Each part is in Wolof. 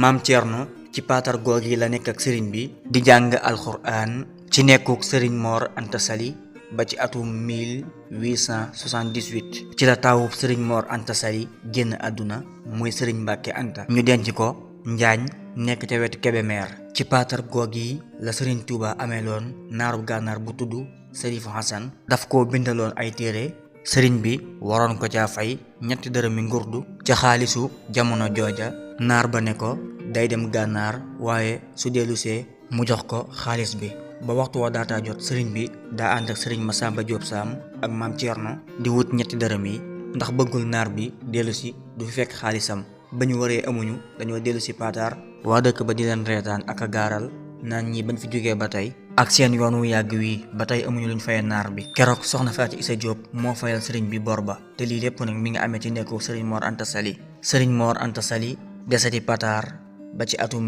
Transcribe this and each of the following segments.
maam Thierno ci paatar goog yi la nekk ak sëriñ bi di jàng alxuraan ci nekkuk sëriñ Mor Anta Sali ba ci atum 1878 ci la taawub sëriñ Mor Anta Sali génn àdduna muy sëriñ Mbàkke Anta ñu denc ko Njaañ nekk ca wetu Kébémer ci paatar goog yi la sëriñ Touba ameeloon naaru gànnaar bu tudd Sërifu Hasan daf ko bindaloon ay téere sëriñ bi waroon ko caa fay ñetti dërëmi ngurdu ca xaalisu jamono jooja naar ba ne ko day dem gànnaar waaye su dellusee mu jox ko xaalis bi ba waxtu wa daataa jot sëriñ bi daa ànd ak sëriñ Masamba Jóob Saam ak maam Thierno di wut ñetti dërëm yi ndax bëggul naar bi dellusi du fi fekk xaalisam ba ñu waree amuñu dañoo dellusi paataar waa dëkk ba di leen reetaan ak a gaaral naan ñi bañ fi jógee ba tey ak seen yoon wu yàgg wii ba tey amuñu luñ fayee naar bi keroog soxna Faati Isa Jóob moo fayal sëriñ bi bor ba te lii lépp nag mi ngi amee ci nekku sëriñ Mor Anta Sali sëriñ Mor Anta Sali desati pataar ba ci atum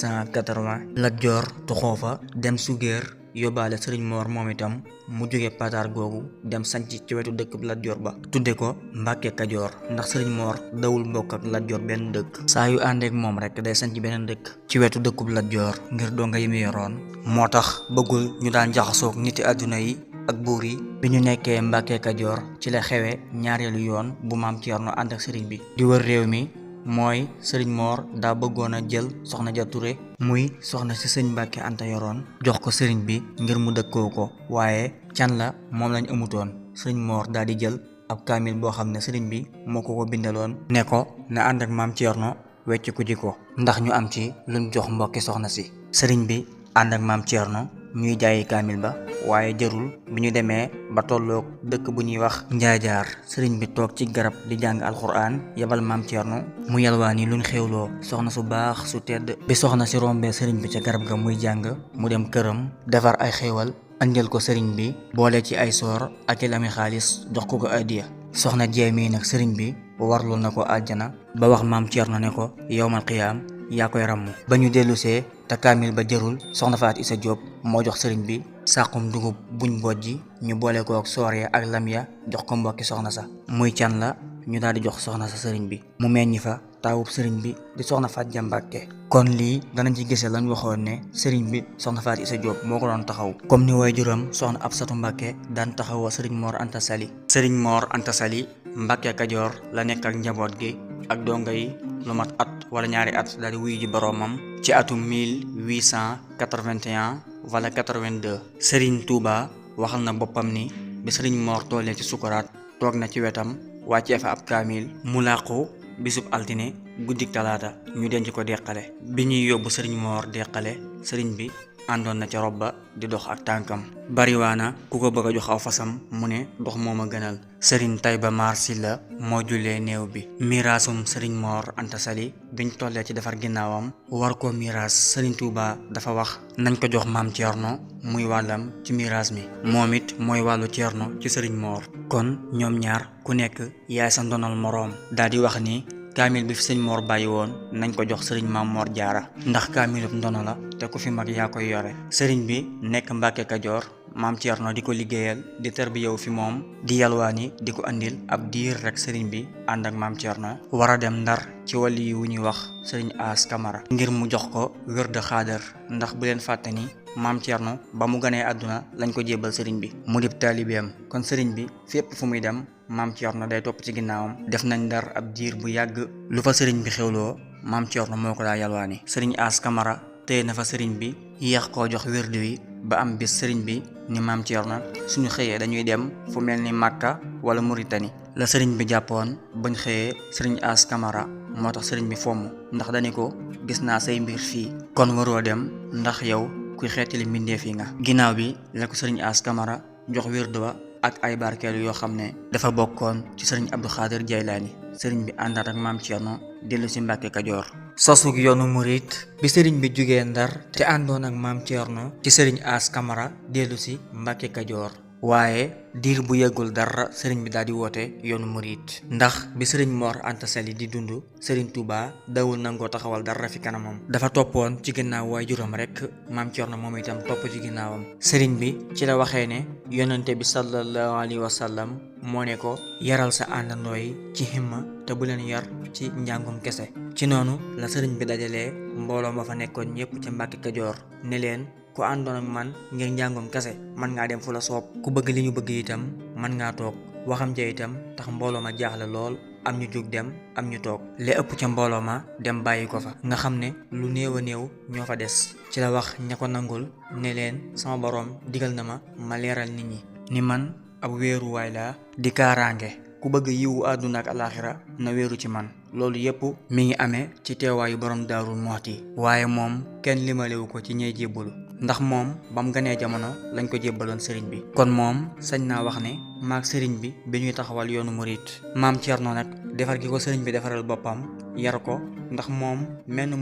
1880 Lat Joor tuxoo fa dem Sugeer yóbbaale sëriñ Mor moom itam mu jóge pataar googu dem sanc ci wetu dëkk Lat Joor ba tudde ko Mbàkke Kajoor ndax sëriñ Mor dawul mbokk ak Lat Joor benn dëkk saa yu àndeek moom rek day sanc beneen dëkk ci wetu dëkkub Lat Joor ngir donga yi mu yoroon moo tax bëggul ñu daan jaxasoog niti àdduna yi ak buur yi bi ñu nekkee Mbàkke Kajoor ci la xewe ñaareelu yoon bu maam Thierno ànd ak sëriñ bi di wër réew mi mooy sëriñ Mor daa bëggoon a jël soxna Ja Ture muy soxna si sëñ Mbàkke Anta yoroon jox ko sëriñ bi ngir mu dëkkoo ko waaye can la moom lañ amutoon sëriñ Mor daa di jël ab kaamil boo xam ne sëriñ bi moo ko bindaloon ne ko na ànd ak maam Thierno wecc ku ji ko ndax ñu am ci luñ jox mbokki soxna si sëriñ bi ànd ak maam Thierno ñuy jaayi kaamil ba waaye jërul bi ñu demee ba tolloog dëkk bu ñuy wax njaajaar sëriñ bi toog ci garab di jàng alxuraan yebal maam Thierno mu yalwaan yi luñ xewloo soxna su baax su tedd bi soxna si rombee sëriñ bi ca garab ga muy jàng mu dem këram defar ay xéewal andil ko sëriñ bi boole ci ay soor ak i lami xaalis jox ko ko addiya soxna jeemii nag sëriñ bi warlu na ko àjjana ba wax maam Thierno ne ko yowmal qiyaam yaa koy ràmm ba ñu dellusee te kaamil ba jërul soxna Faat Isa Jóob moo jox sëriñ bi sàqum dugub buñ bojji ñu boole ko ak soor ya ak lam ya jox ko mbokki soxna sa muy can la ñu daal di jox soxna sa sëriñ bi mu meññi fa taawub sëriñ bi di soxna Faat Ja Mbàkke kon lii danañ ci gisee lañ waxoon ne sëriñ bi soxna Faat Isa Jóob moo ko doon taxaw comme ni waajuram soxna Absatu Mbàkke daan taxawoo sëriñ Mor Anta Sali sëriñ Mor Anta Sali Mbàkke Kajoor la nekk ak njaboot gi ak donga yi lu mat at wala ñaari at daal di wuyu ji boroomam ci atum 1881 wala 82 Serigne Touba waxal na boppam ni bi Serigne Mor tollee ci sukuraat toog na ci wetam wàccee fa ab kaamil mu làqu bisub altine guddik talaata ñu denc ko deqale bi ñuy yóbbu Serigne Mor deqale Serigne bi àndoon na ca rob ba di dox ak tànkam bariwaana ku ko bëgg a jox aw fasam mu ne dox moom a gënal Serigne Tayba Maar Silla moo jullee néew bi miraasum Serigne Mor Anta Sali biñ tollee ci defar ginnaawam war ko miraas Serigne Touba dafa wax nañ ko jox maam Thierno muy wàllam ci miraas mi moom it mooy wàllu Thierno ci Serigne Mor kon ñoom ñaar ku nekk yaay sa ndonal moroom daal di wax ni kaamil bi fi sëñ Mor bàyyi woon nañ ko jox sëriñ Maam Mor Jaara ndax kaamilub ndono la te ku fi mag yaa koy yore sëriñ bi nekk Mbàkke Kajoor maam Thierno di ko liggéeyal di tarbiyaw fi moom di yalwaani di ko andil ab diir rek sëriñ bi ànd ak maam Thierno war a dem Ndar ci wàlli wu ñuy wax sëriñ As Kamara ngir mu jox ko wërd xaadar ndax bu leen fàtte ni maam Thierno ba mu ganee àdduna lañ ko jébbal sëriñ bi mu dib taalibeem kon sëriñ bi fépp fu muy dem maam Thierno day topp ci ginnaawam def nañ Ndar ab diir bu yàgg lu fa sëriñ bi xewloo maam Thierno moo ko daa yalwaani sëriñ As Kamara téye na fa sëriñ bi yéex koo jox wérdu wi ba am bis sëriñ bi ni maam Thierno suñu xëyee dañuy dem fu mel ni Makka wala Mauritanie la sëriñ bi jàppoon bañ xëyee sëriñ As Kamara moo tax sëriñ bi fomm ndax dañu ko gis naa say mbir fii kon waroo dem ndax yow kuy xeetali mbindeef yi nga ginnaaw bi la ko sëriñ As Kamara jox wérdu wa ak ay barkeelu yoo xam ne dafa bokkoon ci sëriñ Abdou Khadir Jaylaani sëriñ bi àndaat ak maam Thierno dellu si Mbàkke Kajoor sosug yoonu murit bi sëriñ bi jugee Ndar te àndoon ak maam Thierno ci sëriñ As Kamara dellu si Mbàkke Kajoor waaye diir bu yeggul dara sëriñ bi daal di woote yoonu murit ndax bi sëriñ Mor Anta Sali di dund sëriñ Touba dawul nangoo taxawal dara fi kanamam dafa toppoon ci ginnaaw waajuram rek maam Cerno moom itam topp ci ginnaawam sëriñ bi ci la waxee ne yonente bi sallallahu alayhi wa sallam moo ne ko yaral sa àndandoo yi ci himma te bu leen yar ci njàngum kese ci noonu la sëriñ bi dajalee mbooloo ma fa nekkoon ñëpp ca Mbàkke Kajoor ne leen ku àndoon ak man ngir njàngum kese mën ngaa dem fu la soob ku bëgg li ñu bëgg itam mën ngaa toog waxam ja itam tax mbooloo ma jaaxle lool am ñu jóg dem am ñu toog li ëpp ca mbooloo ma dem bàyyi ko fa nga xam ne lu néew a néew ñoo fa des ci la wax ña ko nangul ne leen sama boroom digal na ma leeral nit ñi ni man ab wéeruwaay laa di kaaraange ku bëgg yiwu àdduna ak alaaxira na wéeru ci man loolu yépp mi ngi amee ci teewaayu borom Daaru Muxti waaye moom kenn limalewu ko ci ñey jébbalu ndax moom bam ganee jamono lañ ko jébbaloon sëriñ bi kon moom sañ naa wax ne maag sëriñ bi ñuy taxawal yoonu murit maam Cerno nag defar gi ko sëriñ bi defaral boppam yar ko ndax moom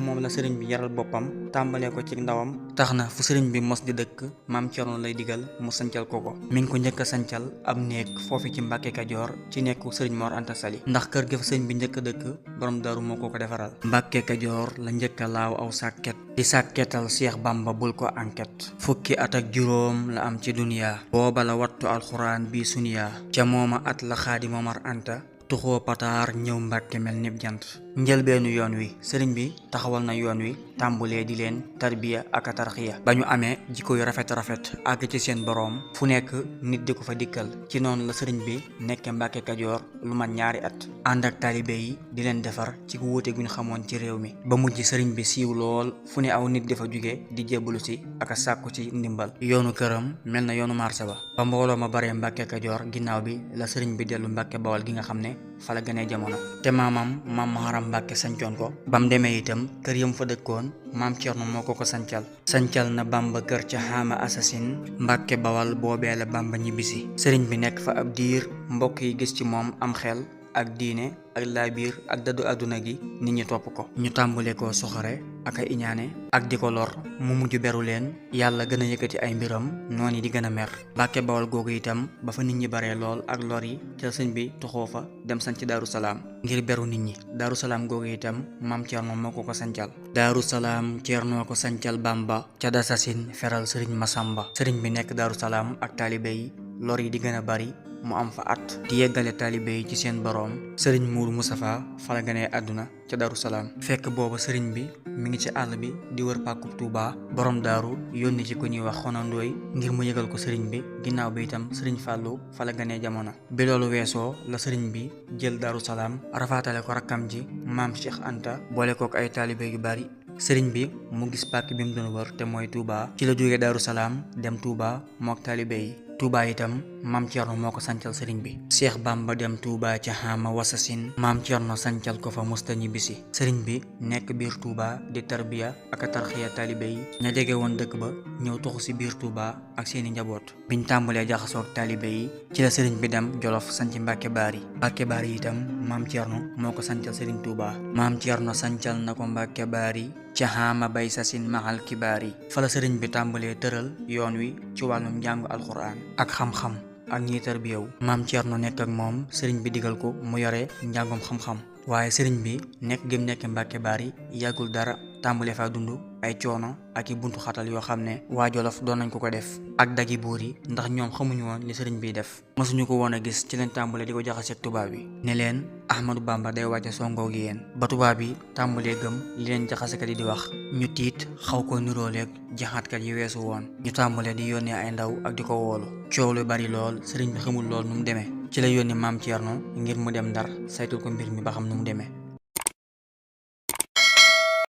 moom la sëriñ bi yaral boppam tàmbalee ko ci ndawam tax na fu sëriñ bi mos di dëkk maam Cerno lay digal mu sancal ko mi ngi ko njëkk a sancal ab néeg foofu ci Mbàkke Kajoor ci nekku sëriñ Mor Anta Sali ndax kër gi fa sëriñ bi njëkk a dëkk borom Daaru moo ko defaral Mbàkke Kajoor la njëkk a laaw aw sàkket di sàkketal Seex Bamba bul ko enquête fukki at ak juróom la am ci duniya booba la wattu alxuraan bi suniya ca mooma at la Xaadi Momar Anta tuxoo pataar ñëw Mbàkke mel nib jant njëlbeenu yoon wi sëriñ bi taxawal na yoon wi tàmbulee di leen tarbiya ak tarxiya ba ñu amee jikko yu rafet àgg ci seen boroom fu nekk nit di ko fa dikkal ci noonu la sëriñ bi nekke Mbàkke Kajoor lu mat ñaari at ànd ak taalibe yi di leen defar ci wuute gu ñu xamoon ci réew mi ba mujj sëriñ bi siiw lool fu ne aw nit dafa jóge di jébbalu si ak a sàkku ci ndimbal yoonu këram mel na yoonu marché ba mbooloo ma baree Mbàkke Kajoor ginnaaw bi la sëriñ bi dellu Mbàkke Bawal gi nga xam ne fa la gënee jamono te maam Maharam Mbàkke sancoon ko bam demee itam kër yam fa dëkkoon maam Cerno moo ko sancal na Bamba kër ca xaama assasine Mbàkke Bawal boobee la Bamba ñibbisi sëriñ bi nekk fa ab diir mbokk yi gis ci moom am xel ak diine ak laabiir ak dëddu àdduna gi nit ñi topp ko ñu tàmbale ko soxore ak ay iñaane ak di ko lor mu mujj beru leen yàlla gën a yëkkati ay mbiram noonu di gën a mer Mbàkke Bawal googu itam ba fa nit ñi baree lool ak lor yi ca sëñ bi toxoo fa dem sanc Daaru Salaam ngir beru nit ñi Daaru Salaam googu itam maam Cerno moo ko sancal Daaru Salaam Cerno ko sancal Bamba ca dasasin feral sëriñ Masamba sëriñ bi nekk Daaru Salaam ak taalibe yi lor yi di gën a bari mu am fa at di yeggale taalibe yi ci seen boroom sëriñ Muuru Mustafa fa la gënee àdduna ca Daaru Salaam fekk booba sëriñ bi mi ngi ci àll bi di wër pàkkub Tuuba borom daaru yónni ci ku ñuy wax xonandooy ngir mu yëgal ko sëriñ bi ginnaaw bi itam sëriñ Fàllu fa la gënee jamono bi loolu weesoo la sëriñ bi jël Daaru Salaam rafaatale ko rakkam ji maam Cheikh Anta boole kook ay taalibe yu bari sëriñ bi mu gis pàkk bi mu doon wër te mooy Touba ci la jógee Daaru Salaam dem Touba mook taalibe yi Touba itam maam Cerno moo ko sancal sëriñ bi Cheikh Bamba dem Touba ca xaama wasasin maam Cerno sancal ko fa musta ñibbisi sëriñ bi nekk biir Touba di tarbiya ak tarxiya taalibe yi ña jege woon dëkk ba ñëw toxu si biir Touba ak seeni njaboot biñ tàmbalee jaxasoog taalibe yi ci la sëriñ bi dem Jolof sanc Mbàkke Baari itam maam Cerno moo ko sancal sëriñ Touba maam Cerno sancal na ko Mbàkke Baari ca xaama bay sasin maxal kibaari fa la sëriñ bi tàmbalee tëral yoon wi ci wàllum njàngu alxuraan ak xam-xam ak ñiy tarbiyawu maam Cerno nekk ak moom sëriñ bi digal ko mu yore njàngum xam-xam waaye sëriñ bi nekk gëm nekk Mbàkke Baari yàggul dara tàmbalee fa dund ay coono ak i buntu xatal yoo xam ne waa Jolof doon nañ ko def ak dagi buur yi ndax ñoom xamuñu woon li sëriñ biy def mësuñu ko woon a gis ci leen tàmbalee di ko jaxaseeg tubaab yi ne leen Ahmadou Bamba day wàcce songoo gi yéen ba tubaab yi tàmbalee gëm li leen jaxasekat yi di wax ñu tiit xaw ko nirooleeg jaxaatkat yi weesu woon ñu tàmbalee di yónnee ay ndaw ak di ko woolu coow lu bari lool sëriñ bi xamul lool nu mu demee ci la yónni maam Cerno ngir mu dem Ndar saytul ko mbir mi ba xam nu mu demee